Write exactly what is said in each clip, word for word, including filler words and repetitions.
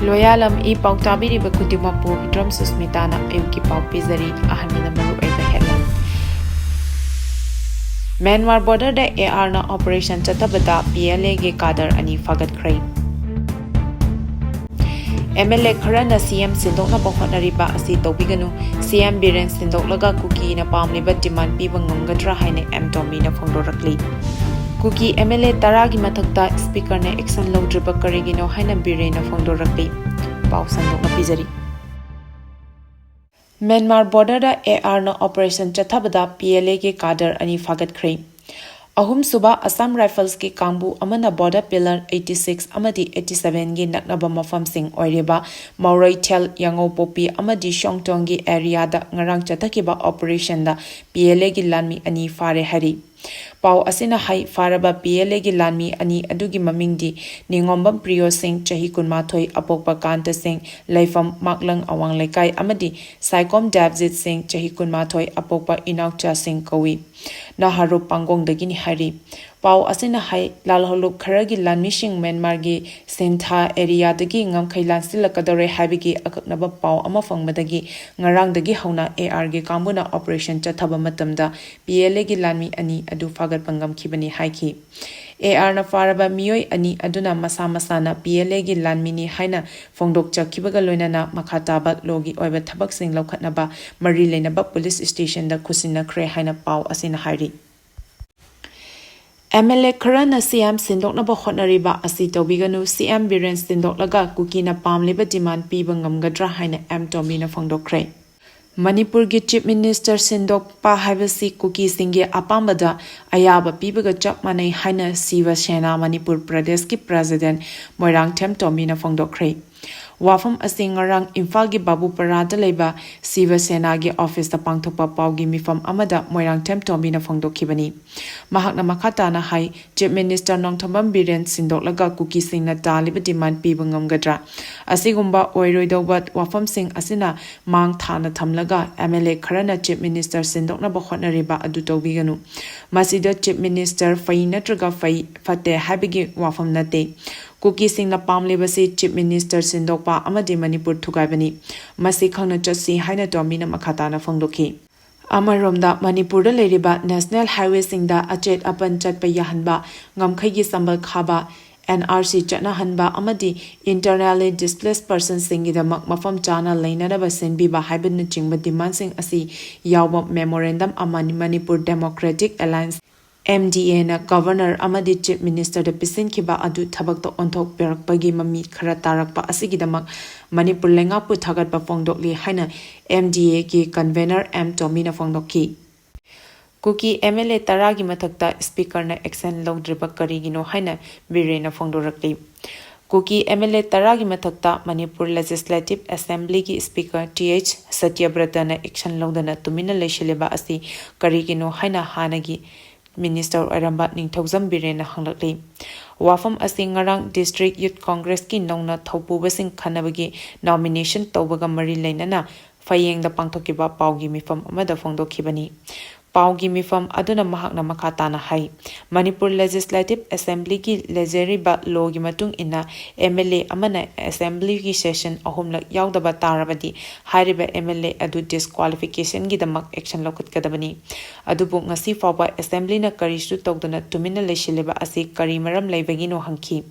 ꯂꯣꯌꯥꯂꯝ E ꯄꯥꯎ ꯇꯥꯕꯤꯔꯤꯕ ꯈꯨꯗꯤꯡꯃꯛꯄꯨ ꯕꯤꯀ꯭ꯔꯝ ꯁꯨꯁꯃꯤꯇꯥꯅ ꯑꯌꯨꯛꯀꯤ ꯄꯥꯎ ꯄꯤꯖꯔꯤ꯫ ꯑꯍꯥꯟꯕꯗ ꯃꯔꯨꯑꯣꯏꯕ headline꯫ ꯃ꯭ꯌꯥꯟꯃꯥꯔ borderꯗ ARꯅ operation ꯆꯠꯊꯕꯗ PLAꯒꯤ cadre ꯑꯅꯤ ꯐꯥꯒꯠꯈ꯭ꯔꯦ꯫ MLA ꯈꯔꯅ CM ꯁꯤꯟꯗꯣꯛꯅꯕ ꯍꯣꯠꯅꯔꯤꯕ ꯑꯁꯤ ꯇꯧꯕꯤꯒꯅꯨ, CM ꯕꯤꯔꯦꯟ ꯁꯤꯟꯗꯣꯛꯂꯒ ꯀꯨꯀꯤꯅ ꯄꯥꯝꯂꯤꯕ demand ꯄꯤꯕ ꯉꯝꯒꯗ꯭ꯔꯥ ꯍꯥꯏꯅ ꯑꯦꯝ ꯇꯣꯝꯕꯤꯅ ꯐꯣꯡꯗꯣꯔꯛꯂꯤ꯫ ꯀꯨꯀꯤ MLA ꯇꯔꯥꯒꯤ ꯃꯊꯛꯇ speakerꯅ action ꯂꯧꯗ꯭ꯔꯤꯕ ꯀꯔꯤꯒꯤꯅꯣ ꯍꯥꯏꯅ ꯕꯤꯔꯦꯟꯅ ꯐꯣꯡꯗꯣꯔꯛꯂꯤ꯫ ꯄꯥꯎ ꯁꯟꯗꯣꯛꯅ ꯄꯤꯖꯔꯤ꯫ ꯃ꯭ꯌꯥꯟꯃꯥꯔ borderꯗ ARꯅ operation ꯆꯠꯊꯕꯗ PLAꯒꯤ cadre ꯑꯅꯤ ꯐꯥꯒꯠꯈ꯭ꯔꯦ꯫ ꯑꯍꯨꯝꯁꯨꯕ Assam Riflesꯀꯤ ꯀꯥꯡꯕꯨ ꯑꯃꯅ border pillar eighty six ꯑꯃꯗꯤ eighty sevenꯒꯤ ꯅꯛꯅꯕ ꯃꯐꯝꯁꯤꯡ ꯑꯣꯏꯔꯤꯕ ꯃꯧꯔꯩꯊꯦꯜ, ꯌꯥꯉꯧꯄꯣꯛꯄꯤ ꯑꯃꯗꯤ ꯁꯣꯡꯇꯣꯡꯒꯤ areaꯗ ꯉꯔꯥꯡ ꯆꯠꯊꯈꯤꯕ operationꯗ PLAꯒꯤ ꯂꯥꯟꯃꯤ ꯑꯅꯤ ꯐꯥꯔꯦ ꯍꯥꯏꯔꯤ꯫ ꯄꯥꯎ ꯑꯁꯤꯅ ꯍꯥꯏ, ꯐꯥꯔꯕ PLAꯒꯤ ꯂꯥꯟꯃꯤ ꯑꯅꯤ ꯑꯗꯨꯒꯤ ꯃꯃꯤꯡꯗꯤ ꯅꯤꯉꯣꯝꯕꯝ ꯄ꯭ꯔꯤꯌꯣ ꯁꯤꯡ, ꯆꯍꯤ ꯀꯨꯟꯃꯥꯊꯣꯏ, ꯑꯄꯣꯛꯄ ꯀꯥꯟꯇ ꯁꯤꯡ, ꯂꯩꯐꯝ ꯃꯥꯛꯂꯪ ꯑꯋꯥꯡ ꯂꯩꯀꯥꯏ, ꯑꯃꯗꯤ ꯁꯥꯏꯀꯣꯝ ꯗꯦꯕꯖꯤꯠ ꯁꯤꯡ, ꯆꯍꯤ ꯀꯨꯟꯃꯥꯊꯣꯏ, ꯑꯄꯣꯛꯄ ꯏꯅꯥꯎꯆꯥ ꯁꯤꯡ ꯀꯧꯏ꯫ ꯅꯍꯥꯔꯨꯞ ꯄꯥꯡꯒꯣꯡꯗꯒꯤꯅꯤ ꯍꯥꯏꯔꯤ꯫ ꯄꯥꯎ ꯑꯁꯤꯅ ꯍꯥꯏ, ꯂꯥꯜꯍꯧꯂꯨꯞ ꯈꯔꯒꯤ ꯂꯥꯟꯃꯤꯁꯤꯡ ꯃ꯭ꯌꯥꯟꯃꯥꯔꯒꯤ ꯁꯤꯟꯊꯥ areaꯗꯒꯤ ꯉꯝꯈꯩ ꯂꯥꯟꯁꯤꯜꯂꯛꯀꯗꯧꯔꯦ ꯍꯥꯏꯕꯒꯤ ꯑꯀꯛꯅꯕ ꯄꯥꯎ ꯑꯃ ꯐꯪꯕꯗꯒꯤ ꯉꯔꯥꯡꯗꯒꯤ ꯍꯧꯅ ARꯒꯤ ꯀꯥꯡꯕꯨꯅ operation ꯆꯠꯊꯕ ꯃꯇꯝꯗ PLAꯒꯤ ꯂꯥꯟꯃꯤ ꯑꯅꯤ ꯑꯗꯨ ꯐꯥꯒꯠꯄ ꯉꯝꯈꯤꯕꯅꯤ ꯍꯥꯏꯈꯤ꯫ ARꯅ ꯐꯥꯔꯕ ꯃꯤꯑꯣꯏ ꯑꯅꯤ ꯑꯗꯨꯅ ꯃꯁꯥ ꯃꯁꯥꯅ PLAꯒꯤ ꯂꯥꯟꯃꯤꯅꯤ ꯍꯥꯏꯅ ꯐꯣꯡꯗꯣꯛꯆꯈꯤꯕꯒ ꯂꯣꯏꯅꯅ ꯃꯈꯥ ꯇꯥꯕ lawꯒꯤ ꯑꯣꯏꯕ ꯊꯕꯛꯁꯤꯡ ꯂꯧꯈꯠꯅꯕ ꯃꯔꯤ ꯂꯩꯅꯕ police stationꯗ ꯈꯨꯠꯁꯤꯟꯅꯈ꯭ꯔꯦ ꯍꯥꯏꯅ ꯄꯥꯎ ꯑꯁꯤꯅ ꯍꯥꯏꯔꯤ꯫ MLA ꯈꯔꯅ CM ꯁꯤꯟꯗꯣꯛꯅꯕ ꯍꯣꯠꯅꯔꯤꯕ ꯑꯁꯤ ꯇꯧꯕꯤꯒꯅꯨ, CM ꯕꯤꯔꯦꯟ ꯁꯤꯟꯗꯣꯛꯂꯒ ꯀꯨꯀꯤꯅ ꯄꯥꯝꯂꯤꯕ demand ꯄꯤꯕ ꯉꯝꯒꯗ꯭ꯔꯥ ꯍꯥꯏꯅ ꯑꯦꯝ ꯇꯣꯝꯕꯤꯅ ꯐꯣꯡꯗꯣꯛꯈ꯭ꯔꯦ꯫ ꯃꯅꯤꯄꯨꯔꯒꯤ Chief Minister ꯁꯤꯟꯗꯣꯛꯄ ꯍꯥꯏꯕꯁꯤ ꯀꯨꯀꯤꯁꯤꯡꯒꯤ ꯑꯄꯥꯝꯕꯗ ꯑꯌꯥꯕ ꯄꯤꯕꯒ ꯆꯞ ꯃꯥꯟꯅꯩ ꯍꯥꯏꯅ ꯁꯤꯕ ꯁꯦꯅꯥ ꯃꯅꯤꯄꯨꯔ ꯄ꯭ꯔꯗꯦꯁꯀꯤ President ꯃꯣꯏꯔꯥꯡꯊꯦꯝ ꯇꯣꯝꯕꯤꯅ ꯐꯣꯡꯗꯣꯛꯈ꯭ꯔꯦ꯫ ꯋꯥꯐꯝ ꯑꯁꯤ ꯉꯔꯥꯡ ꯏꯝꯐꯥꯜꯒꯤ ꯕꯥꯕꯨꯄꯔꯥꯗ ꯂꯩꯕ ꯁꯤꯕ ꯁꯦꯅꯥꯒꯤ officeꯇ ꯄꯥꯡꯊꯣꯛꯄ ꯄꯥꯎꯒꯤ ꯃꯤꯐꯝ ꯑꯃꯗ ꯃꯣꯏꯔꯥꯡꯊꯦꯝ ꯇꯣꯝꯕꯤꯅ ꯐꯣꯡꯗꯣꯛꯈꯤꯕꯅꯤ꯫ ꯃꯍꯥꯛꯅ ꯃꯈꯥ ꯇꯥꯅ ꯍꯥꯏ, Chief Minister Nongthombam Biren ꯁꯤꯟꯗꯣꯛꯂꯒ ꯀꯨꯀꯤꯁꯤꯡꯅ ꯇꯥꯜꯂꯤꯕ demand ꯄꯤꯕ ꯉꯝꯒꯗ꯭ꯔꯥ? ꯑꯁꯤꯒꯨꯝꯕ ꯑꯣꯏꯔꯣꯏꯗꯧꯕ ꯋꯥꯐꯝꯁꯤꯡ ꯑꯁꯤꯅ ꯃꯥꯡ ꯊꯥꯅ ꯊꯝꯂꯒ MLA ꯈꯔꯅ Chief Minister ꯁꯤꯟꯗꯣꯛꯅꯕ ꯍꯣꯠꯅꯔꯤꯕ ꯑꯗꯨ ꯇꯧꯕꯤꯒꯅꯨ꯫ ꯃꯁꯤꯗ Chief Minister ꯐꯩ ꯅꯠꯇ꯭ꯔꯒ ꯐꯩ ꯐꯠꯇꯦ ꯍꯥꯏꯕꯒꯤ ꯋꯥꯐꯝ ꯅꯠꯇꯦ꯫ ꯀꯨꯀꯤꯁꯤꯡꯅ ꯄꯥꯝꯂꯤꯕꯁꯤ Chief Minister ꯁꯤꯟꯗꯣꯛꯄ ꯑꯃꯗꯤ ꯃꯅꯤꯄꯨꯔ ꯊꯨꯒꯥꯏꯕꯅꯤ꯫ ꯃꯁꯤ ꯈꯪꯅ ꯆꯠꯁꯤ ꯍꯥꯏꯅ ꯇꯣꯝꯕꯤꯅ ꯃꯈꯥ ꯇꯥꯅ ꯐꯣꯡꯗꯣꯛꯈꯤ꯫ ꯑꯃꯔꯣꯝꯗ, ꯃꯅꯤꯄꯨꯔꯗ ꯂꯩꯔꯤꯕ National Highwayꯁꯤꯡꯗ ꯑꯆꯦꯠ ꯑꯄꯟ ꯆꯠꯄ ꯌꯥꯍꯟꯕ, ꯉꯝꯈꯩꯒꯤ ꯁꯝꯕꯜ ꯈꯥꯕ, N R C ꯆꯠꯅꯍꯟꯕ ꯑꯃꯗꯤ Internally Displaced Personsꯁꯤꯡꯒꯤꯗꯃꯛ ꯃꯐꯝ ꯆꯥꯅ ꯂꯩꯅꯅꯕ ꯁꯤꯟꯕꯤꯕ ꯍꯥꯏꯕꯅꯆꯤꯡꯕ demandꯁꯤꯡ ꯑꯁꯤ ꯌꯥꯎꯕ memorandum ꯑꯃ Manipur Democratic Alliance, M D Aꯅ Governor ꯑꯃꯗꯤ Chief Ministerꯗ ꯄꯤꯁꯤꯟꯈꯤꯕ ꯑꯗꯨ ꯊꯕꯛꯇ ꯑꯣꯟꯊꯣꯛꯄꯤꯔꯛꯄꯒꯤ ꯃꯃꯤ ꯈꯔ ꯇꯥꯔꯛꯄ ꯑꯁꯤꯒꯤꯗꯃꯛ ꯃꯅꯤꯄꯨꯔ ꯂꯩꯉꯥꯛꯄꯨ ꯊꯥꯒꯠꯄ ꯐꯣꯡꯗꯣꯛꯂꯤ ꯍꯥꯏꯅ M D Aꯒꯤ convener M ꯇꯣꯝꯕꯤꯅ ꯐꯣꯡꯗꯣꯛꯈꯤ꯫ ꯀꯨꯀꯤ M L A ꯇꯔꯥꯒꯤ ꯃꯊꯛꯇ Speakerꯅ action ꯂꯧꯗ꯭ꯔꯤꯕ ꯀꯔꯤꯒꯤꯅꯣ ꯍꯥꯏꯅ ꯕꯤꯔꯦꯟꯅ ꯐꯣꯡꯗꯣꯔꯛꯂꯤ꯫ ꯀꯨꯀꯤ M L A ꯇꯔꯥꯒꯤ ꯃꯊꯛꯇ Manipur Legislative Assemblyꯒꯤ Speaker Th ꯁꯇ꯭ꯌꯕ꯭ꯔꯇꯅ action ꯂꯧꯗꯅ ꯇꯨꯃꯤꯟꯅ ꯂꯩꯁꯤꯜꯂꯤꯕ ꯑꯁꯤ ꯀꯔꯤꯒꯤꯅꯣ ꯍꯥꯏꯅ ꯍꯥꯟꯅꯒꯤ Minister ꯑꯣꯏꯔꯝꯕ ꯅꯤꯡꯊꯧꯖꯝ ꯕꯤꯔꯦꯟꯅ ꯍꯪꯂꯛꯂꯤ꯫ ꯋꯥꯐꯝ ꯑꯁꯤ ꯉꯔꯥꯡ District Youth Congressꯀꯤ ꯅꯧꯅ ꯊꯧꯄꯨꯕꯁꯤꯡ ꯈꯟꯅꯕꯒꯤ nomination ꯇꯧꯕꯒ ꯃꯔꯤ ꯂꯩꯅꯅ ꯐꯌꯦꯡꯗ ꯄꯥꯡꯊꯣꯛꯈꯤꯕ ꯄꯥꯎꯒꯤ ꯃꯤꯐꯝ ꯑꯃꯗ ꯐꯣꯡꯗꯣꯛꯈꯤꯕꯅꯤ꯫ ꯄꯥꯎꯒꯤ ꯃꯤꯐꯝ ꯑꯗꯨꯅ ꯃꯍꯥꯛꯅ ꯃꯈꯥ ꯇꯥꯅ ꯍꯥꯏ, ꯃꯅꯤꯄꯨꯔ Legislative Assemblyꯒꯤ ꯂꯩꯖꯔꯤꯕ lawꯒꯤ ꯃꯇꯨꯡ ꯏꯟꯅ M L A ꯑꯃꯅ Assemblyꯒꯤ session ꯑꯍꯨꯝꯂꯛ ꯌꯥꯎꯗꯕ ꯇꯥꯔꯕꯗꯤ ꯍꯥꯏꯔꯤꯕ M L A ꯑꯗꯨ disqualificationꯒꯤꯗꯃꯛ action ꯂꯧꯈꯠꯀꯗꯕꯅꯤ꯫ ꯑꯗꯨꯕꯨ ꯉꯁꯤ ꯐꯥꯎꯕ Assemblyꯅ ꯀꯔꯤꯁꯨ ꯇꯧꯗꯅ ꯇꯨꯃꯤꯟꯅ ꯂꯩꯁꯤꯜꯂꯤꯕ ꯑꯁꯤ ꯀꯔꯤ ꯃꯔꯝ ꯂꯩꯕꯒꯤꯅꯣ ꯍꯪꯈꯤ꯫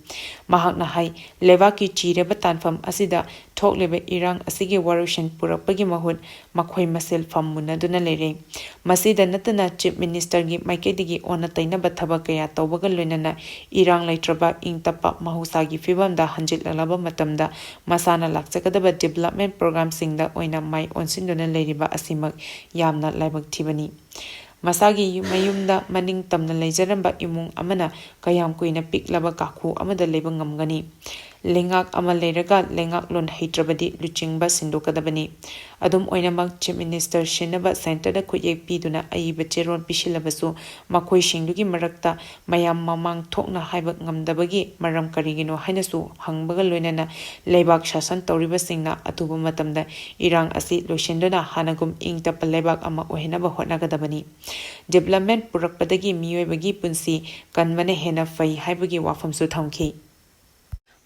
ꯃꯍꯥꯛꯅ ꯍꯥꯏ, ꯂꯩꯕꯥꯛꯀꯤ ꯆꯤꯔꯕ ꯇꯥꯟꯐꯝ ꯑꯁꯤꯗ ꯊꯣꯛꯂꯤꯕ ꯏꯔꯥꯡ ꯑꯁꯤꯒꯤ ꯋꯥꯔꯣꯏꯁꯤꯟ ꯄꯨꯔꯛꯄꯒꯤ ꯃꯍꯨꯠ ꯃꯈꯣꯏ ꯃꯁꯦꯜ ꯐꯝꯃꯨꯟꯅꯗꯨꯅ ꯂꯩꯔꯦ꯫ ꯃꯁꯤꯗ ꯅꯠꯇꯅ Chief Ministerꯒꯤ ꯃꯥꯏꯀꯩꯗꯒꯤ ꯑꯣꯟꯅ ꯇꯩꯅꯕ ꯊꯕꯛ ꯀꯌꯥ ꯇꯧꯕꯒ ꯂꯣꯏꯅꯅ ꯏꯔꯥꯡ ꯂꯩꯇ꯭ꯔꯕ ꯏꯪ ꯇꯞꯄ ꯃꯍꯧꯁꯥꯒꯤ ꯐꯤꯕꯝꯗ ꯍꯟꯖꯤꯜꯂꯛꯂꯕ ꯃꯇꯝꯗ ꯃꯁꯥꯅ ꯂꯥꯛꯆꯒꯗꯕ development programmeꯁꯤꯡꯗ ꯑꯣꯏꯅ ꯃꯥꯏ ꯑꯣꯟꯁꯤꯟꯗꯨꯅ ꯂꯩꯔꯤꯕ ꯑꯁꯤꯃꯛ ꯌꯥꯝꯅ ꯂꯥꯏꯕꯛ ꯊꯤꯕꯅꯤ꯫ ꯃꯁꯥꯒꯤ ꯌꯨꯝ-, ꯃꯌꯨꯝꯗ ꯃꯅꯤꯡ ꯇꯝꯅ ꯂꯩꯖꯔꯝꯕ ꯏꯃꯨꯡ ꯑꯃꯅ ꯀꯌꯥꯝ ꯀꯨꯏꯅ ꯄꯤꯛꯂꯕ ꯀꯥꯈꯨ ꯑꯃꯗ ꯂꯩꯕ ꯉꯝꯒꯅꯤ? ꯂꯩꯉꯥꯛ ꯑꯃ ꯂꯩꯔꯒ ꯂꯩꯉꯥꯛꯂꯣꯟ ꯍꯩꯇ꯭ꯔꯕꯗꯤ ꯂꯨꯆꯤꯡꯕ ꯁꯤꯟꯗꯣꯛꯀꯗꯕꯅꯤ꯫ ꯑꯗꯨꯝ ꯑꯣꯏꯅꯃꯛ, Chief Minister ꯁꯤꯟꯅꯕ centreꯗ ꯈꯨꯠꯌꯦꯛ ꯄꯤꯗꯨꯅ ꯑꯏꯕ ꯆꯦꯔꯣꯜ ꯄꯤꯁꯤꯜꯂꯕꯁꯨ, ꯃꯈꯣꯏꯁꯤꯡꯗꯨꯒꯤ ꯃꯔꯛꯇ ꯃꯌꯥꯝ ꯃꯃꯥꯡ ꯊꯣꯛꯅ ꯍꯥꯏꯕ ꯉꯝꯗꯕꯒꯤ ꯃꯔꯝ ꯀꯔꯤꯒꯤꯅꯣ ꯍꯥꯏꯅꯁꯨ ꯍꯪꯕꯒ ꯂꯣꯏꯅꯅ, ꯂꯩꯕꯥꯛ ꯁꯥꯁꯟ ꯇꯧꯔꯤꯕꯁꯤꯡꯅ ꯑꯊꯨꯕ ꯃꯇꯝꯗ ꯏꯔꯥꯡ ꯑꯁꯤ ꯂꯣꯏꯁꯤꯟꯗꯨꯅ ꯍꯥꯟꯅꯒꯨꯝ ꯏꯪ ꯇꯞꯄ ꯂꯩꯕꯥꯛ ꯑꯃ ꯑꯣꯏꯍꯟꯅꯕ ꯍꯣꯠꯅꯒꯗꯕꯅꯤ꯫ Development ꯄꯨꯔꯛꯄꯗꯒꯤ ꯃꯤꯑꯣꯏꯕꯒꯤ ꯄꯨꯟꯁꯤ ꯀꯟꯕꯅ ꯍꯦꯟꯅ ꯐꯩ ꯍꯥꯏꯕꯒꯤ ꯋꯥꯐꯝꯁꯨ ꯊꯝꯈꯤ꯫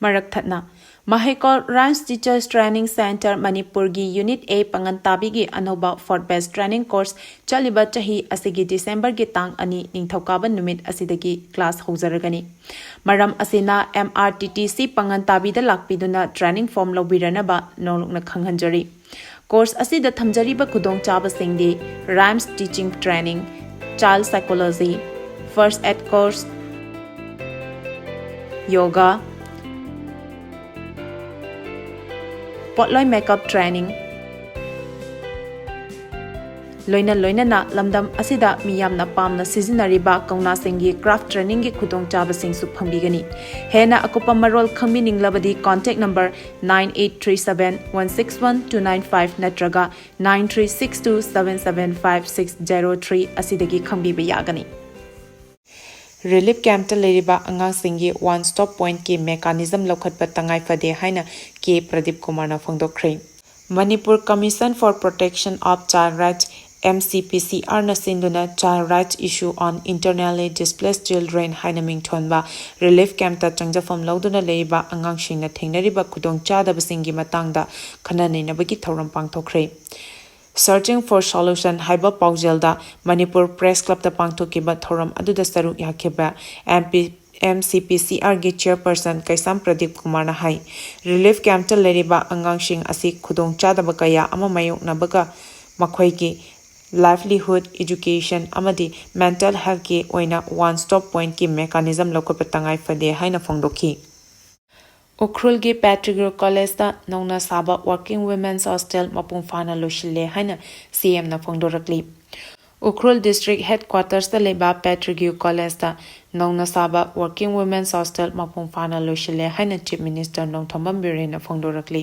ꯃꯔꯛ ꯊꯠꯅ, ꯃꯍꯩꯀꯣꯜ ꯔꯥꯏꯝꯁ ꯇꯤꯆꯔꯁ ꯇ꯭ꯔꯦꯅꯤꯡ ꯁꯦꯟꯇꯔ ꯃꯅꯤꯄꯨꯔꯒꯤ ꯌꯨꯅꯤꯠ ꯑꯦ ꯄꯥꯉꯟ ꯇꯥꯕꯤꯒꯤ ꯑꯅꯧꯕ ꯐꯣꯔꯠ ꯕꯦꯆ ꯇ꯭ꯔꯦꯅꯤꯡ ꯀꯣꯔꯁ ꯆꯠꯂꯤꯕ ꯆꯍꯤ ꯑꯁꯤꯒꯤ ꯗꯤꯁꯦꯝꯕꯔꯒꯤ ꯇꯥꯡ ꯑꯅꯤ, ꯅꯤꯡꯊꯧꯀꯥꯕ ꯅꯨꯃꯤꯠ ꯑꯁꯤꯗꯒꯤ ꯀ꯭ꯂꯥꯁ ꯍꯧꯖꯔꯒꯅꯤ꯫ ꯃꯔꯝ ꯑꯁꯤꯅ, M R T T C ꯄꯥꯉꯟ ꯇꯥꯕꯤꯗ ꯂꯥꯛꯄꯤꯗꯨꯅ training form ꯂꯧꯕꯤꯔꯅꯕ ꯅꯧꯂꯨꯛꯅ ꯈꯪꯍꯟꯖꯔꯤ꯫ ꯀꯣꯔꯁ ꯑꯁꯤꯗ ꯊꯝꯖꯔꯤꯕ ꯈꯨꯗꯣꯡꯆꯥꯕꯁꯤꯡꯗꯤ: rhymes teaching training, child psychology, first aid course, yoga, ꯄꯣꯠꯂꯣꯏ ꯃꯦꯀꯞ ꯇ꯭ꯔꯦꯅꯤꯡ, ꯂꯣꯏꯅ ꯂꯣꯏꯅꯅ ꯂꯝꯗꯝ ꯑꯁꯤꯗ ꯃꯤꯌꯥꯝꯅ ꯄꯥꯝꯅ ꯁꯤꯖꯤꯟꯅꯔꯤꯕ ꯀꯧꯅꯥꯁꯤꯡꯒꯤ ꯀ꯭ꯔꯥꯐ ꯇ꯭ꯔꯦꯅꯤꯡꯒꯤ ꯈꯨꯗꯣꯡꯆꯥꯕꯁꯤꯡꯁꯨ ꯐꯪꯕꯤꯒꯅꯤ꯫ ꯍꯦꯟꯅ ꯑꯀꯨꯞꯄ ꯃꯔꯣꯜ ꯈꯪꯕꯤꯅꯤꯡꯂꯕꯗꯤ contact number nine eight three seven one six one two nine five ꯅꯠꯇ꯭ꯔꯒ nine three six two seven seven five six zero three ꯑꯁꯤꯗꯒꯤ ꯈꯪꯕꯤꯕ ꯌꯥꯒꯅꯤ꯫ ꯔꯤꯂꯤꯐ ꯀꯦꯝꯞꯇ ꯂꯩꯔꯤꯕ ꯑꯉꯥꯡꯁꯤꯡꯒꯤ ꯋꯥꯟ ꯁ꯭ꯇꯣꯞ ꯄꯣꯏꯟꯠꯀꯤ ꯃꯦꯀꯥꯅꯤꯖꯝ ꯂꯧꯈꯠꯄ ꯇꯉꯥꯏ ꯐꯗꯦ ꯍꯥꯏꯅ ꯀꯦ ꯄ꯭ꯔꯗꯤꯞ ꯀꯨꯃꯥꯔꯅ ꯐꯣꯡꯗꯣꯛꯈ꯭ꯔꯦ꯫ Manipur Commission for Protection of Child Rights, M C P C R ꯅ ꯁꯤꯟꯗꯨꯅ Child Rights Issue on Internally Displaced Children ꯍꯥꯏꯅ ꯃꯤꯡꯊꯣꯟꯕ ꯔꯤꯂꯤꯐ ꯀꯦꯝꯞꯇ ꯆꯪꯖꯐꯝ ꯂꯧꯗꯨꯅ ꯂꯩꯔꯤꯕ ꯑꯉꯥꯡꯁꯤꯡꯅ ꯊꯦꯡꯅꯔꯤꯕ ꯈꯨꯗꯣꯡꯆꯥꯗꯕꯁꯤꯡꯒꯤ ꯃꯇꯥꯡꯗ ꯈꯟꯅ ꯅꯩꯅꯕꯒꯤ ꯊꯧꯔꯝ ꯄꯥꯡꯊꯣꯛꯈ꯭ꯔꯦ꯫ Searching for Solution ꯍꯥꯏꯕ ꯄꯥꯎꯖꯦꯜꯗ ꯃꯅꯤꯄꯨꯔ ꯄ꯭ꯔꯦꯁ ꯀ꯭ꯂꯕꯇ ꯄꯥꯡꯊꯣꯛꯈꯤꯕ ꯊꯧꯔꯝ ꯑꯗꯨꯗ ꯁꯔꯨꯛ ꯌꯥꯈꯤꯕ M P, M C P C R ꯒꯤ ꯆꯤꯌꯔꯄꯔꯁꯟ ꯀꯩꯁꯥꯝ ꯄ꯭ꯔꯗꯤꯞ ꯀꯨꯃꯥꯔꯅ ꯍꯥꯏ, ꯔꯤꯂꯤꯐ ꯀꯦꯝꯞꯇ ꯂꯩꯔꯤꯕ ꯑꯉꯥꯡꯁꯤꯡ ꯑꯁꯤ ꯈꯨꯗꯣꯡꯆꯥꯗꯕ ꯀꯌꯥ ꯑꯃ ꯃꯥꯌꯣꯛꯅꯕꯒ ꯃꯈꯣꯏꯒꯤ livelihood, education ꯑꯃꯗꯤ mental healthꯀꯤ ꯑꯣꯏꯅ ꯋꯥꯟ ꯁ꯭ꯇꯣꯞ ꯄꯣꯏꯟꯠꯀꯤ ꯃꯦꯀꯥꯅꯤꯖꯝ ꯂꯧꯈꯠꯄ ꯇꯉꯥꯏ ꯐꯗꯦ ꯍꯥꯏꯅ ꯐꯣꯡꯗꯣꯛꯈꯤ꯫ ꯎꯈ꯭ꯔꯨꯜꯒꯤ ꯄꯦꯇ꯭ꯔꯤꯒ꯭ꯌꯨ ꯀꯣꯂꯦꯖꯇ ꯅꯧꯅ ꯁꯥꯕ working women's hostel ꯃꯄꯨꯡ ꯐꯥꯅ ꯂꯣꯏꯁꯤꯜꯂꯦ ꯍꯥꯏꯅ C M ꯅ ꯐꯣꯡꯗꯣꯔꯛꯂꯤ꯫ ꯎꯈ꯭ꯔꯨꯜ ꯗꯤꯁꯇ꯭ꯔꯤꯛ ꯍꯦꯗꯀ꯭ꯋꯥꯇꯔꯁꯇ ꯂꯩꯕ ꯄꯦꯇ꯭ꯔꯤꯒ꯭ꯌꯨ ꯀꯣꯂꯦꯖꯇ ꯅꯧꯅ ꯁꯥꯕ working women's hostel ꯃꯄꯨꯡ ꯐꯥꯅ ꯂꯣꯏꯁꯤꯜꯂꯦ ꯍꯥꯏꯅ ꯆꯤꯐ ꯃꯤꯅꯤꯁꯇꯔ ꯅꯣꯡꯊꯣꯝꯕꯝ ꯕꯤꯔꯦꯟꯅ ꯐꯣꯡꯗꯣꯔꯛꯂꯤ꯫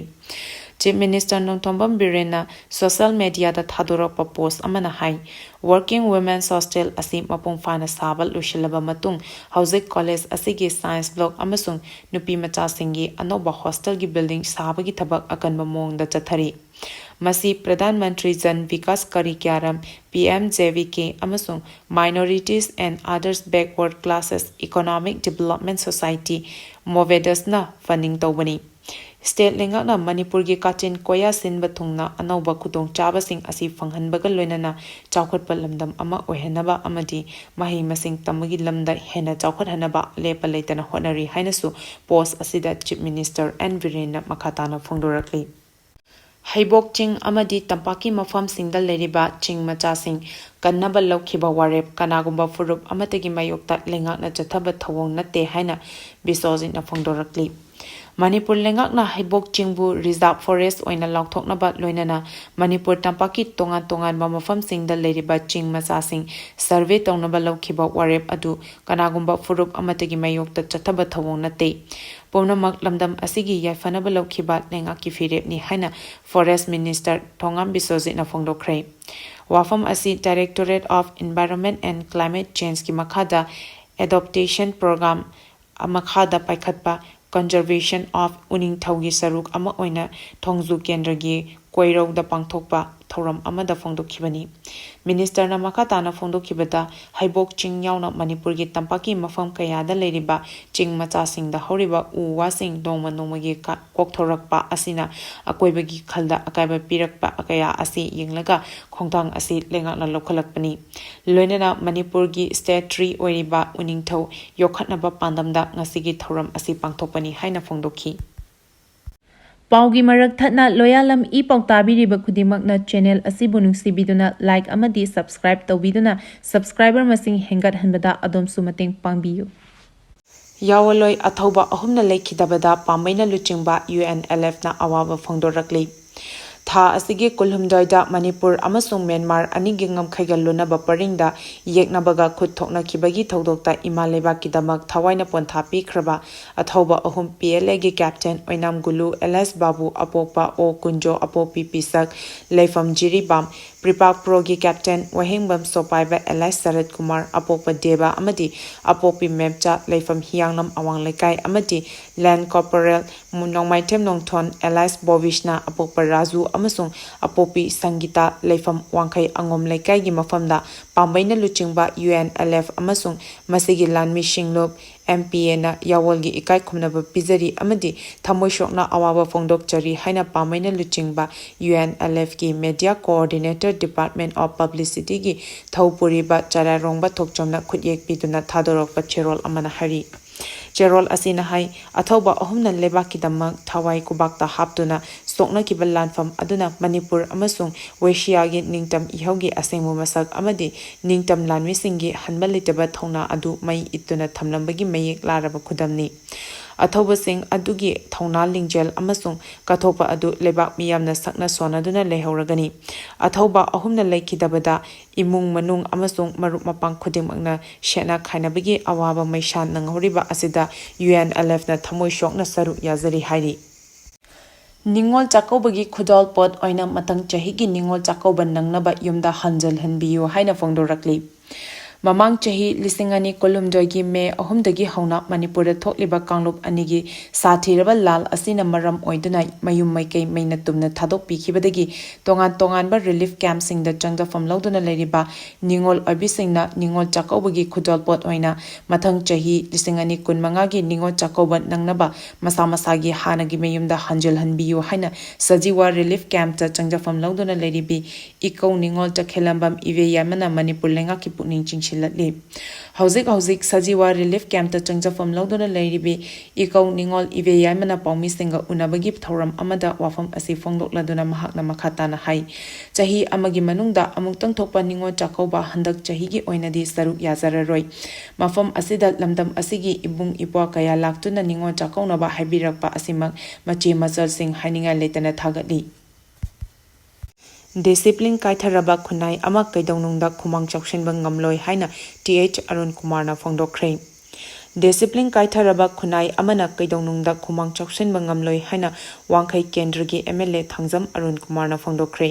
ꯆꯤꯐ ꯃꯤꯅꯤꯁꯇꯔ ꯅꯣꯡꯊꯣꯝꯕꯝ ꯕꯤꯔꯦꯟꯅ ꯁꯣꯁꯤꯌꯦꯜ ꯃꯤꯗꯤꯌꯥꯗ ꯊꯥꯗꯣꯔꯛꯄ ꯄꯣꯁ ꯑꯃꯅ ꯍꯥꯏ, working women's hostel ꯑꯁꯤ ꯃꯄꯨꯡ ꯐꯥꯅ ꯁꯥꯕ ꯂꯣꯏꯁꯤꯜꯂꯕ ꯃꯇꯨꯡ, ꯍꯧꯖꯤꯛ ꯀꯣꯂꯦꯖ ꯑꯁꯤꯒꯤ ꯁꯥꯏꯟꯁ ꯕ꯭ꯂꯣꯛ ꯑꯃꯁꯨꯡ ꯅꯨꯄꯤ ꯃꯆꯥꯁꯤꯡꯒꯤ ꯑꯅꯧꯕ ꯍꯣꯁꯇꯦꯜꯒꯤ ꯕꯤꯜꯗꯤꯡ ꯁꯥꯕꯒꯤ ꯊꯕꯛ ꯑꯀꯟꯕ ꯃꯑꯣꯡꯗ ꯆꯠꯊꯔꯤ꯫ ꯃꯁꯤ Pradhan Mantri Jan Vikas Karyakram, P M J V K, ꯑꯃꯁꯨꯡ Minorities and Others Backward Classes Economic Development Society, ꯃꯣꯚꯦꯗꯁꯅ ꯐꯟꯗꯤꯡ ꯇꯧꯕꯅꯤ꯫ ꯁ꯭ꯇꯦꯠ ꯂꯩꯉꯥꯛꯅ ꯃꯅꯤꯄꯨꯔꯒꯤ ꯀꯥꯆꯤꯟ ꯀꯣꯌꯥ ꯁꯤꯟꯕ ꯊꯨꯡꯅ ꯑꯅꯧꯕ ꯈꯨꯗꯣꯡꯆꯥꯕꯁꯤꯡ ꯑꯁꯤ ꯐꯪꯍꯟꯕꯒ ꯂꯣꯏꯅꯅ ꯆꯥꯎꯈꯠꯄ ꯂꯝꯗꯝ ꯑꯃ ꯑꯣꯏꯍꯟꯅꯕ ꯑꯃꯗꯤ ꯃꯍꯩ ꯃꯁꯤꯡ ꯇꯝꯕꯒꯤ ꯂꯝꯗ ꯍꯦꯟꯅ ꯆꯥꯎꯈꯠꯍꯟꯅꯕ ꯂꯦꯞꯄ ꯂꯩꯇꯅ ꯍꯣꯠꯅꯔꯤ ꯍꯥꯏꯅꯁꯨ ꯄꯣꯁ ꯑꯁꯤꯗ ꯆꯤꯐ ꯃꯤꯅꯤꯁꯇꯔ ꯑꯦꯟ ꯕꯤꯔꯦꯟꯅ ꯃꯈꯥ ꯇꯥꯅ ꯐꯣꯡꯗꯣꯔꯛꯂꯤ꯫ ꯍꯩꯕꯣꯛ ꯆꯤꯡ ꯑꯃꯗꯤ ꯇꯝꯄꯥꯛꯀꯤ ꯃꯐꯝꯁꯤꯡꯗ ꯂꯩꯔꯤꯕ ꯆꯤꯡ ꯃꯆꯥꯁꯤꯡ ꯀꯟꯅꯕ ꯂꯧꯈꯤꯕ ꯋꯥꯔꯦꯞ ꯀꯅꯥꯒꯨꯝꯕ ꯐꯨꯔꯨꯞ ꯑꯃꯠꯇꯒꯤ ꯃꯥꯌꯣꯛꯇ ꯂꯩꯉꯥꯛꯅ ꯆꯠꯊꯕ ꯊꯧꯑꯣꯡ ꯅꯠꯇꯦ ꯍꯥꯏꯅ ꯕꯤꯁ꯭ꯋꯖꯤꯠꯅ ꯐꯣꯡꯗꯣꯔꯛꯂꯤ꯫ ꯃꯅꯤꯄꯨꯔ ꯂꯩꯉꯥꯛꯅ ꯍꯩꯕꯣꯛ ꯆꯤꯡꯕꯨ ꯔꯤꯖꯥꯔꯚ ꯐꯣꯔꯦꯁ ꯑꯣꯏꯅ ꯂꯥꯎꯊꯣꯛꯅꯕ ꯂꯣꯏꯅꯅ ꯃꯅꯤꯄꯨꯔ ꯇꯝꯄꯥꯛꯀꯤ ꯇꯣꯉꯥꯟ ꯇꯣꯉꯥꯟꯕ ꯃꯐꯝꯁꯤꯡꯗ ꯂꯩꯔꯤꯕ ꯆꯤꯡ ꯃꯆꯥꯁꯤꯡ ꯁꯔꯚꯦ ꯇꯧꯅꯕ ꯂꯧꯈꯤꯕ ꯋꯥꯔꯦꯞ ꯑꯗꯨ ꯀꯅꯥꯒꯨꯝꯕ ꯐꯨꯔꯨꯞ ꯑꯃꯠꯇꯒꯤ ꯃꯥꯌꯣꯛꯇ ꯆꯠꯊꯕ ꯊꯧꯑꯣꯡ ꯅꯠꯇꯦ꯫ ꯄꯨꯝꯅꯃꯛ ꯂꯝꯗꯝ ꯑꯁꯤꯒꯤ ꯌꯥꯏꯐꯅꯕ ꯂꯧꯈꯤꯕ ꯂꯩꯉꯥꯛꯀꯤ ꯐꯤꯔꯦꯞꯅꯤ ꯍꯥꯏꯅ ꯐꯣꯔꯦꯁ ꯃꯤꯅꯤꯁꯇꯔ ꯊꯣꯉꯥꯝ ꯕꯤꯁ꯭ꯋꯖꯤꯠꯅ ꯐꯣꯡꯗꯣꯛꯈ꯭ꯔꯦ꯫ ꯋꯥꯐꯝ ꯑꯁꯤ Directorate of Environment and Climate Changeꯀꯤ ꯃꯈꯥꯗ ꯑꯦꯗꯣꯞꯇꯦꯁꯟ ꯄ꯭ꯔꯣꯒ꯭ꯔꯥꯝ ꯃꯈꯥꯗ ꯄꯥꯏꯈꯠꯄ Conservation of ꯎꯅꯤꯡꯊꯧꯒꯤ ꯁꯔꯨꯛ ꯑꯃ ꯑꯣꯏꯅ ꯊꯣꯡꯖꯨ ꯀꯦꯟꯗ꯭ꯔꯒꯤ ꯀꯣꯏꯔꯧꯗ ꯄꯥꯡꯊꯣꯛꯄ ꯊꯧꯔꯝ ꯑꯃꯗ ꯐꯣꯡꯗꯣꯛꯈꯤꯕꯅꯤ꯫ ꯃꯤꯅꯤꯁꯇꯔꯅ ꯃꯈꯥ ꯇꯥꯅ ꯐꯣꯡꯗꯣꯛꯈꯤꯕꯗ, ꯍꯩꯕꯣꯛ ꯆꯤꯡ ꯌꯥꯎꯅ ꯃꯅꯤꯄꯨꯔꯒꯤ ꯇꯝꯄꯥꯛꯀꯤ ꯃꯐꯝ ꯀꯌꯥꯗ ꯂꯩꯔꯤꯕ ꯆꯤꯡ ꯃꯆꯥꯁꯤꯡꯗ ꯍꯧꯔꯤꯕ ꯎ ꯋꯥꯁꯤꯡ ꯅꯣꯡꯃ ꯅꯣꯡꯃꯒꯤ ꯀ-, ꯀꯣꯛꯊꯣꯔꯛꯄ ꯑꯁꯤꯅ ꯑꯀꯣꯏꯕꯒꯤ ꯈꯜꯗ ꯑꯀꯥꯏꯕ ꯄꯤꯔꯛꯄ ꯀꯌꯥ ꯑꯁꯤ ꯌꯦꯡꯂꯒ ꯈꯣꯡꯊꯥꯡ ꯑꯁꯤ ꯂꯩꯉꯥꯛꯅ ꯂꯧꯈꯠꯂꯛꯄꯅꯤ꯫ ꯂꯣꯏꯅꯅ ꯃꯅꯤꯄꯨꯔꯒꯤ state tree ꯑꯣꯏꯔꯤꯕ ꯎꯅꯤꯡꯊꯧ ꯌꯣꯛꯈꯠꯅꯕ ꯄꯥꯟꯗꯝꯗ ꯉꯁꯤꯒꯤ ꯊꯧꯔꯝ ꯑꯁꯤ ꯄꯥꯡꯊꯣꯛꯄꯅꯤ ꯍꯥꯏꯅ ꯐꯣꯡꯗꯣꯛꯈꯤ꯫ ꯄꯥꯎꯒꯤ ꯃꯔꯛ ꯊꯠꯅ ꯂꯣꯌꯥꯂꯝ ꯏ ꯄꯥꯎ ꯇꯥꯕꯤꯔꯤꯕ ꯈꯨꯗꯤꯡꯃꯛꯅ channel ꯑꯁꯤꯕꯨ ꯅꯨꯡꯁꯤꯕꯤꯗꯨꯅ like ꯑꯃꯗꯤ subscribe ꯇꯧꯕꯤꯗꯨꯅ subscriber ꯃꯁꯤꯡ ꯍꯦꯟꯒꯠꯍꯟꯕꯗ ꯑꯗꯣꯝꯁꯨ ꯃꯇꯦꯡ ꯄꯥꯡꯕꯤꯌꯨ꯫ ꯌꯥꯋꯂꯣꯏ ꯑꯊꯧꯕ ꯑꯍꯨꯝꯅ ꯂꯩꯈꯤꯗꯕꯗ ꯄꯥꯝꯕꯩꯅ ꯂꯨꯆꯤꯡꯕ UNLFꯅ ꯑꯋꯥꯕ ꯐꯣꯡꯗꯣꯔꯛꯂꯤ꯫ ꯊꯥ ꯑꯁꯤꯒꯤ ꯀꯨꯟꯍꯨꯝꯗꯣꯏꯗ ꯃꯅꯤꯄꯨꯔ ꯑꯃꯁꯨꯡ ꯃ꯭ꯌꯥꯟꯃꯥꯔ ꯑꯅꯤꯒꯤ ꯉꯝꯈꯩꯒ ꯂꯨꯅꯕ ꯄꯔꯤꯡꯗ ꯌꯦꯛꯅꯕꯒ ꯈꯨꯠ ꯊꯣꯛꯅꯈꯤꯕꯒꯤ ꯊꯧꯗꯣꯛꯇ ꯏꯃꯥ ꯂꯩꯕꯥꯛꯀꯤꯗꯃꯛ ꯊꯋꯥꯏꯅ ꯄꯣꯟꯊꯥ ꯄꯤꯈ꯭ꯔꯕ ꯑꯊꯧꯕ ꯑꯍꯨꯝ PLAꯒꯤ captain ꯑꯣꯏꯅꯥꯝ ꯒꯨꯂꯨ, ꯑꯦꯜ ꯑꯦꯁ ꯕꯥꯕꯨ, ꯑꯄꯣꯛꯄ ꯑꯣ ꯀꯨꯟꯖꯣ, ꯑꯄꯣꯛꯄꯤ ꯄꯤꯁꯛ, ꯂꯩꯐꯝ ꯖꯤꯔꯤꯕꯥꯝ, ꯄ꯭ꯔꯤꯄꯥꯛ ꯄ꯭ꯔꯣꯒꯤ ꯀꯦꯞꯇꯦꯟ ꯋꯥꯍꯦꯡꯕꯝ ꯁꯣꯄꯥꯏꯕ ꯑꯦꯂꯥꯏꯁ ꯁꯔꯠ ꯀꯨꯃꯥꯔ, ꯑꯄꯣꯛꯄ ꯗꯦꯕ ꯑꯃꯗꯤ ꯑꯄꯣꯛꯄꯤ ꯃꯦꯝꯆꯥ, ꯂꯩꯐꯝ ꯍꯤꯌꯥꯡꯂꯝ ꯑꯋꯥꯡ ꯂꯩꯀꯥꯏ, ꯑꯃꯗꯤ ꯂꯦꯟ ꯀꯣꯔꯄꯣꯔꯦꯜ ꯅꯣꯡꯃꯥꯏꯊꯦꯝ ꯅꯣꯡꯊꯣꯟ ꯑꯦꯂꯥꯏꯁ ꯕꯣꯕꯤꯁꯅ, ꯑꯄꯣꯛꯄ ꯔꯥꯖꯨ ꯑꯃꯁꯨꯡ ꯑꯄꯣꯛꯄꯤ ꯁꯪꯒꯤꯇꯥ, ꯂꯩꯐꯝ ꯋꯥꯡꯈꯩ ꯑꯉꯣꯝ ꯂꯩꯀꯥꯏꯒꯤ ꯃꯐꯝꯗ ꯄꯥꯝꯕꯩꯅ ꯂꯨꯆꯤꯡꯕ ꯌꯨ ꯑꯦꯟ ꯑꯦꯜ ꯑꯦꯐ ꯑꯃꯁꯨꯡ ꯃꯁꯤꯒꯤ ꯂꯥꯟꯃꯤ ꯁꯤꯡꯂꯨꯞ ꯑꯦꯝ ꯄꯤ ꯑꯦꯅ ꯌꯥꯋꯣꯜꯒꯤ ꯏꯀꯥꯏ ꯈꯨꯝꯅꯕ ꯄꯤꯖꯔꯤ ꯑꯃꯗꯤ ꯊꯃꯣꯏ ꯁꯣꯛꯅ ꯑꯋꯥꯕ ꯐꯣꯡꯗꯣꯛꯆꯔꯤ ꯍꯥꯏꯅ ꯄꯥꯝꯕꯩꯅ ꯂꯨꯆꯤꯡꯕ ꯌꯨ ꯑꯦꯟ ꯑꯦꯜ ꯑꯦꯐꯀꯤ ꯃꯦꯗꯤꯌꯥ ꯀꯣꯑꯣꯔꯗꯤꯅꯦꯇꯔ, ꯗꯤꯄꯥꯔꯠꯃꯦꯟ ꯑꯣꯐ ꯄꯕ꯭ꯂꯤꯁꯤꯇꯤꯒꯤ ꯊꯧ ꯄꯨꯔꯤꯕ ꯆꯔꯥꯏꯔꯣꯡꯕ ꯊꯣꯛꯆꯣꯝꯅ ꯈꯨꯠꯌꯦꯛ ꯄꯤꯗꯨꯅ ꯊꯥꯗꯣꯔꯛꯄ ꯆꯦꯔꯣꯜ ꯑꯃꯅ ꯍꯥꯏꯔꯤ꯫ ꯆꯦꯔꯣꯜ ꯑꯁꯤꯅ ꯍꯥꯏ, ꯑꯊꯧꯕ ꯑꯍꯨꯝꯅ ꯂꯩꯕꯥꯛꯀꯤꯗꯃꯛ ꯊꯋꯥꯏ ꯈꯨꯕꯥꯛꯇ ꯍꯥꯞꯇꯨꯅ ꯁꯣꯛꯅꯈꯤꯕ ꯂꯥꯟꯐꯝ ꯑꯗꯨꯅ ꯃꯅꯤꯄꯨꯔ ꯑꯃꯁꯨꯡ ꯋꯦꯁꯤꯌꯥꯒꯤ ꯅꯤꯡꯇꯝ ꯏꯍꯧꯒꯤ ꯑꯁꯦꯡꯕ ꯃꯁꯛ ꯑꯃꯗꯤ ꯅꯤꯡꯇꯝ ꯂꯥꯟꯃꯤꯁꯤꯡꯒꯤ ꯍꯟꯕ ꯂꯩꯇꯕ ꯊꯧꯅꯥ ꯑꯗꯨ ꯃꯩ ꯏꯠꯇꯨꯅ ꯊꯝꯂꯝꯕꯒꯤ ꯃꯌꯦꯛ ꯂꯥꯔꯕ ꯈꯨꯗꯝꯅꯤ꯫ ꯑꯊꯧꯕꯁꯤꯡ ꯑꯗꯨꯒꯤ ꯊꯧꯅꯥ ꯂꯤꯡꯖꯦꯜ ꯑꯃꯁꯨꯡ ꯀꯠꯊꯣꯛꯄ ꯑꯗꯨ ꯂꯩꯕꯥꯛ ꯃꯤꯌꯥꯝꯅ ꯁꯛꯅ ꯁꯣꯟꯅꯗꯨꯅ ꯂꯩꯍꯧꯔꯒꯅꯤ꯫ ꯑꯊꯧꯕ ꯑꯍꯨꯝꯅ ꯂꯩꯈꯤꯗꯕꯗ ꯏꯃꯨꯡ ꯃꯅꯨꯡ ꯑꯃꯁꯨꯡ ꯃꯔꯨꯞ ꯃꯄꯥꯡ ꯈꯨꯗꯤꯡꯃꯛꯅ ꯁꯦꯠꯅ ꯈꯥꯏꯅꯕꯒꯤ ꯑꯋꯥꯕ ꯃꯩꯁꯥ ꯅꯪꯍꯧꯔꯤꯕ ꯑꯁꯤꯗ ꯌꯨ ꯑꯦꯟ ꯑꯦꯜ ꯑꯦꯐꯅ ꯊꯃꯣꯏ ꯁꯣꯛꯅ ꯁꯔꯨꯛ ꯌꯥꯖꯔꯤ ꯍꯥꯏꯔꯤ꯫ ꯅꯤꯉꯣꯜ ꯆꯥꯛꯀꯧꯕꯒꯤ ꯈꯨꯗꯣꯜꯄꯣꯠ ꯑꯣꯏꯅ ꯃꯊꯪ ꯆꯍꯤꯒꯤ ꯅꯤꯉꯣꯜ ꯆꯥꯛꯀꯧꯕ ꯅꯪꯅꯕ ꯌꯨꯝꯗ ꯍꯟꯖꯤꯜꯍꯟꯕꯤꯌꯨ ꯍꯥꯏꯅ ꯐꯣꯡꯗꯣꯔꯛꯂꯤ꯫ ꯃꯃꯥꯡ ꯆꯍꯤ ꯂꯤꯁꯤꯡ ꯑꯅꯤ ꯀꯨꯟꯍꯨꯝꯗꯣꯏꯒꯤ ꯃꯦ ꯑꯍꯨꯝꯗꯒꯤ ꯍꯧꯅ ꯃꯅꯤꯄꯨꯔꯗ ꯊꯣꯛꯂꯤꯕ ꯀꯥꯡꯂꯨꯞ ꯑꯅꯤꯒꯤ ꯁꯥꯊꯤꯔꯕ ꯂꯥꯜ ꯑꯁꯤꯅ ꯃꯔꯝ ꯑꯣꯏꯗꯨꯅ ꯃꯌꯨꯝ ꯃꯩꯀꯩ ꯃꯩꯅ ꯇꯨꯝꯅ ꯊꯥꯗꯣꯛꯄꯤꯈꯤꯕꯗꯒꯤ ꯇꯣꯉꯥꯟ ꯇꯣꯉꯥꯟꯕ ꯔꯤꯂꯤꯐ ꯀꯦꯝꯞꯁꯤꯡꯗ ꯆꯪꯖꯐꯝ ꯂꯧꯗꯨꯅ ꯂꯩꯔꯤꯕ ꯅꯤꯉꯣꯜ ꯑꯣꯏꯕꯤꯁꯤꯡꯅ ꯅꯤꯉꯣꯜ ꯆꯥꯛꯀꯧꯕꯒꯤ ꯈꯨꯗꯣꯜꯄꯣꯠ ꯑꯣꯏꯅ ꯃꯊꯪ ꯆꯍꯤ ꯂꯤꯁꯤꯡ ꯑꯅꯤ ꯀꯨꯟꯃꯉꯥꯒꯤ ꯅꯤꯉꯣꯜ ꯆꯥꯛꯀꯧꯕ ꯅꯪꯅꯕ ꯃꯁꯥ ꯃꯁꯥꯒꯤ ꯍꯥꯟꯅꯒꯤ ꯃꯌꯨꯝꯗ ꯍꯟꯖꯤꯜꯍꯟꯕꯤꯌꯨ ꯍꯥꯏꯅ ꯁꯖꯤꯋꯥ ꯔꯤꯂꯤꯐ ꯀꯦꯝꯞꯇ ꯆꯪꯖꯐꯝ ꯂꯧꯗꯨꯅ ꯂꯩꯔꯤꯕꯤ ꯏꯀꯧ ꯅꯤꯉꯣꯜ ꯆꯈꯦꯂꯝꯕꯝ ꯏꯕꯦ ꯌꯥꯏꯃꯅ ꯃꯅꯤꯄꯨꯔ ꯂꯩꯉꯥꯛꯀꯤ ꯄꯨꯛꯅꯤꯡ ꯆꯤꯡꯁꯤꯜꯂꯛꯂꯤ꯫ ꯍꯧꯖꯤꯛ ꯍꯧꯖꯤꯛ ꯁꯖꯤꯋꯥ ꯔꯤꯂꯤꯐ ꯀꯦꯝꯞꯇ ꯆꯪꯖꯐꯝ ꯂꯧꯗꯨꯅ ꯂꯩꯔꯤꯕꯤ ꯏꯀꯧ ꯅꯤꯉꯣꯜ ꯏꯕꯦ ꯌꯥꯏꯃꯅ ꯄꯥꯎꯃꯤꯁꯤꯡꯒ ꯎꯅꯕꯒꯤ ꯊꯧꯔꯝ ꯑꯃꯗ ꯋꯥꯐꯝ ꯑꯁꯤ ꯐꯣꯡꯗꯣꯛꯂꯗꯨꯅ ꯃꯍꯥꯛꯅ ꯃꯈꯥ ꯇꯥꯅ ꯍꯥꯏ, ꯆꯍꯤ ꯑꯃꯒꯤ ꯃꯅꯨꯡꯗ ꯑꯃꯨꯛꯇꯪ ꯊꯣꯛꯄ ꯅꯤꯉꯣꯜ ꯆꯥꯛꯀꯧꯕ ꯍꯟꯗꯛ ꯆꯍꯤꯒꯤ ꯑꯣꯏꯅꯗꯤ ꯁꯔꯨꯛ ꯌꯥꯖꯔꯔꯣꯏ꯫ ꯃꯐꯝ ꯑꯁꯤꯗ ꯂꯝꯗꯝ ꯑꯁꯤꯒꯤ ꯏꯕꯨꯡ ꯏꯄ꯭ꯋꯥ ꯀꯌꯥ ꯂꯥꯛꯇꯨꯅ ꯅꯤꯉꯣꯜ ꯆꯥꯛꯀꯧꯅꯕ ꯍꯥꯏꯕꯤꯔꯛꯄ ꯑꯁꯤꯃꯛ ꯃꯆꯦ ꯃꯆꯜꯁꯤꯡ ꯍꯥꯏꯅꯤꯡꯉꯥꯏ ꯂꯩꯇꯅ ꯊꯥꯒꯠꯂꯤ꯫ ꯗꯤꯁꯤꯄ꯭ꯂꯤꯟ ꯀꯥꯏꯊꯔꯕ ꯈꯨꯟꯅꯥꯏ ꯑꯃ ꯀꯩꯗꯧꯅꯨꯡꯗ ꯈꯨꯃꯥꯡ ꯆꯥꯎꯁꯤꯟꯕ ꯉꯝꯂꯣꯏ ꯍꯥꯏꯅ ꯇꯤ ꯑꯩꯆ ꯑꯔꯨꯟ ꯀꯨꯃꯥꯔꯅ ꯐꯣꯡꯗꯣꯛꯈ꯭ꯔꯦ꯫ ꯗꯤꯁꯤꯄ꯭ꯂꯤꯟ ꯀꯥꯏꯊꯔꯕ ꯈꯨꯟꯅꯥꯏ ꯑꯃꯅ ꯀꯩꯗꯧꯅꯨꯡꯗ ꯈꯨꯃꯥꯡ ꯆꯥꯎꯁꯤꯟꯕ ꯉꯝꯂꯣꯏ ꯍꯥꯏꯅ ꯋꯥꯡꯈꯩ ꯀꯦꯟꯗ꯭ꯔꯒꯤ M L A Thangjam Arun ꯀꯨꯃꯥꯔꯅ ꯐꯣꯡꯗꯣꯛꯈ꯭ꯔꯦ꯫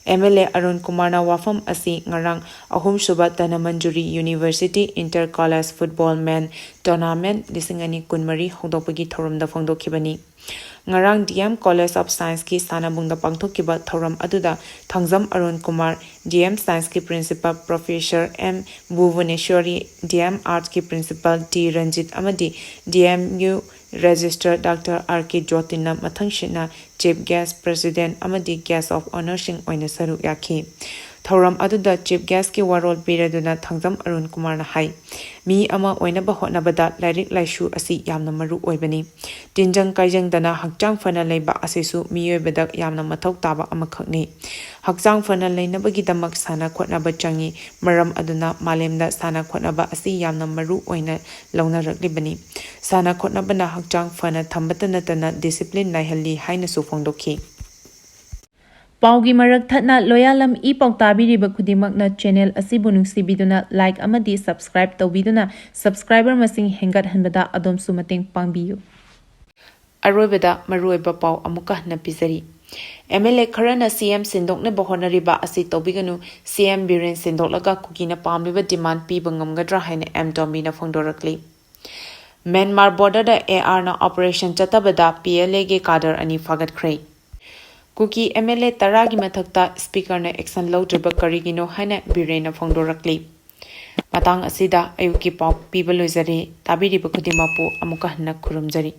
ꯑꯦꯝ ꯑꯦꯜ ꯑꯦ ꯑꯔꯨꯟ ꯀꯨꯃꯥꯔꯅ ꯋꯥꯐꯝ ꯑꯁꯤ ꯉꯔꯥꯡ ꯑꯍꯨꯝꯁꯨꯕ Dhanamanjuri university enter college football ꯃꯦꯟ ꯇꯣꯔꯅꯥꯃꯦꯟ ꯂꯤꯁꯤꯡ ꯑꯅꯤ ꯀꯨꯟꯃꯔꯤ ꯍꯧꯗꯣꯛꯄꯒꯤ ꯊꯧꯔꯝꯗ ꯐꯣꯡꯗꯣꯛꯈꯤꯕꯅꯤ꯫ ꯉꯔꯥꯡ ꯗꯤ ꯑꯦꯝ ꯀꯣꯂꯦꯖ ꯑꯣꯐ ꯁꯥꯏꯟꯁꯀꯤ ꯁꯥꯟꯅꯕꯨꯡꯗ ꯄꯥꯡꯊꯣꯛꯈꯤꯕ ꯊꯧꯔꯝ ꯑꯗꯨꯗ ꯊꯥꯡꯖꯝ ꯑꯔꯨꯟ ꯀꯨꯃꯥꯔ, ꯗꯤ ꯑꯦꯝ ꯁꯥꯏꯟꯁꯀꯤ principal professor M Bhubaneswari, D M ꯑꯥꯔꯠꯁꯀꯤ ꯄ꯭ꯔꯤꯟꯁꯤꯄꯥꯜ ꯇꯤ ꯔꯟꯖꯤꯠ ꯑꯃꯗꯤ D M U registrar doctor R K ꯖꯣꯇꯤꯟꯅ ꯃꯊꯪꯁꯤꯠꯅ ꯆꯤꯐ ꯒꯦꯁ꯭ꯠ, ꯄ꯭ꯔꯦꯁꯤꯗꯦꯟꯠ ꯑꯃꯗꯤ ꯒꯦꯁ꯭ꯠ ꯑꯣꯐ ꯑꯣꯅꯔꯁꯤꯡ ꯑꯣꯏꯅ ꯁꯔꯨꯛ ꯌꯥꯈꯤ꯫ ꯊꯧꯔꯝ ꯑꯗꯨꯗ ꯆꯤꯐ ꯒꯦꯁ꯭ꯠꯀꯤ ꯋꯥꯔꯣꯜ ꯄꯤꯔꯗꯨꯅ ꯊꯥꯡꯖꯝ ꯑꯔꯨꯟ ꯀꯨꯃꯥꯔꯅ ꯍꯥꯏ, ꯃꯤ ꯑꯃ ꯑꯣꯏꯅꯕ ꯍꯣꯠꯅꯕꯗ ꯂꯥꯏꯔꯤꯛ ꯂꯥꯏꯁꯨ ꯑꯁꯤ ꯌꯥꯝꯅ ꯃꯔꯨ ꯑꯣꯏꯕꯅꯤ꯫ ꯇꯤꯟꯖꯪ ꯀꯥꯏꯖꯪꯗꯅ ꯍꯛꯆꯥꯡ ꯐꯅ ꯂꯩꯕ ꯑꯁꯤꯁꯨ ꯃꯤꯑꯣꯏꯕꯗ ꯌꯥꯝꯅ ꯃꯊꯧ ꯇꯥꯕ ꯑꯃꯈꯛꯅꯤ꯫ ꯍꯛꯆꯥꯡ ꯐꯅ ꯂꯩꯅꯕꯒꯤꯗꯃꯛ ꯁꯥꯟꯅ ꯈꯣꯠꯅꯕ ꯆꯪꯏ꯫ ꯃꯔꯝ ꯑꯗꯨꯅ ꯃꯥꯂꯦꯝꯗ ꯁꯥꯟꯅ ꯈꯣꯠꯅꯕ ꯑꯁꯤ ꯌꯥꯝꯅ ꯃꯔꯨ ꯑꯣꯏꯅ ꯂꯧꯅꯔꯛꯂꯤꯕꯅꯤ꯫ ꯁꯥꯟꯅ ꯈꯣꯠꯅꯕꯅ ꯍꯛꯆꯥꯡ ꯐꯅ ꯊꯝꯕꯇ ꯅꯠꯇꯅ ꯗꯤꯁꯤꯄ꯭ꯂꯤꯟ ꯅꯥꯏꯍꯜꯂꯤ ꯍꯥꯏꯅꯁꯨ ꯐꯣꯡꯗꯣꯛꯈꯤ꯫ ꯄꯥꯎꯒꯤ ꯃꯔꯛ ꯊꯠꯅ ꯂꯣꯌꯥꯂꯝ ꯏ ꯄꯥꯎ ꯇꯥꯕꯤꯔꯤꯕ ꯈꯨꯗꯤꯡꯃꯛꯅ ꯆꯦꯅꯦꯜ ꯑꯁꯤꯕꯨ ꯅꯨꯡꯁꯤꯕꯤꯗꯨꯅ ꯂꯥꯏꯛ ꯑꯃꯗꯤ ꯁꯕꯁꯀ꯭ꯔꯥꯏꯕ ꯇꯧꯕꯤꯗꯨꯅ ꯁꯕꯁꯀ꯭ꯔꯥꯏꯕꯔ ꯃꯁꯤꯡ ꯍꯦꯟꯒꯠꯍꯟꯕꯗ ꯑꯗꯣꯝꯁꯨ ꯃꯇꯦꯡ ꯄꯥꯡꯕꯤꯌꯨ꯫ ꯑꯔꯣꯏꯕꯗ ꯃꯔꯨꯑꯣꯏꯕ ꯄꯥꯎ ꯑꯃꯨꯛꯀ ꯍꯟꯅ ꯄꯤꯖꯔꯤ꯫ ꯑꯦꯝ ꯑꯦꯜ ꯑꯦ ꯈꯔꯅ ꯁꯤ ꯑꯦꯝ ꯁꯤꯟꯗꯣꯛꯅꯕ ꯍꯣꯠꯅꯔꯤꯕ ꯑꯁꯤ ꯇꯧꯕꯤꯒꯅꯨ, ꯁꯤ ꯑꯦꯝ ꯕꯤꯔꯦꯟ ꯁꯤꯟꯗꯣꯛꯂꯒ ꯀꯨꯀꯤꯅ ꯄꯥꯝꯂꯤꯕ ꯗꯤꯃꯥꯟ ꯄꯤꯕ ꯉꯝꯒꯗ꯭ꯔꯥ ꯍꯥꯏꯅ ꯑꯦꯝ ꯇꯣꯝꯕꯤꯅ ꯐꯣꯡꯗꯣꯔꯛꯂꯤ꯫ ꯃ꯭ꯌꯥꯟꯃꯥꯔ ꯕꯣꯔꯗꯔꯗ ꯑꯦ ꯑꯥꯔꯅ ꯑꯣꯄꯔꯦꯁꯟ ꯆꯠꯊꯕꯗ ꯄꯤ ꯑꯦꯜ ꯑꯦꯒꯤ ꯀꯥꯗꯔ ꯑꯅꯤ ꯐꯥꯒꯠꯈ꯭ꯔꯦ꯫ ꯀꯨꯀꯤ ꯑꯦꯝ ꯑꯦꯜ ꯑꯦ ꯇꯔꯥꯒꯤ ꯃꯊꯛꯇ ꯁ꯭ꯄꯤꯀꯔꯅ ꯑꯦꯛꯁꯟ ꯂꯧꯗ꯭ꯔꯤꯕ ꯀꯔꯤꯒꯤꯅꯣ ꯍꯥꯏꯅ ꯕꯤꯔꯦꯟꯅ ꯐꯣꯡꯗꯣꯔꯛꯂꯤ꯫ ꯃꯇꯥꯡ ꯑꯁꯤꯗ ꯑꯌꯨꯛꯀꯤ ꯄꯥꯎ ꯄꯤꯕ ꯂꯣꯏꯖꯔꯦ꯫ ꯇꯥꯕꯤꯔꯤꯕ ꯈꯨꯗꯤꯡꯃꯛꯄꯨ ꯑꯃꯨꯛꯀ ꯍꯟꯅ ꯈꯨꯔꯨꯝꯖꯔꯤ꯫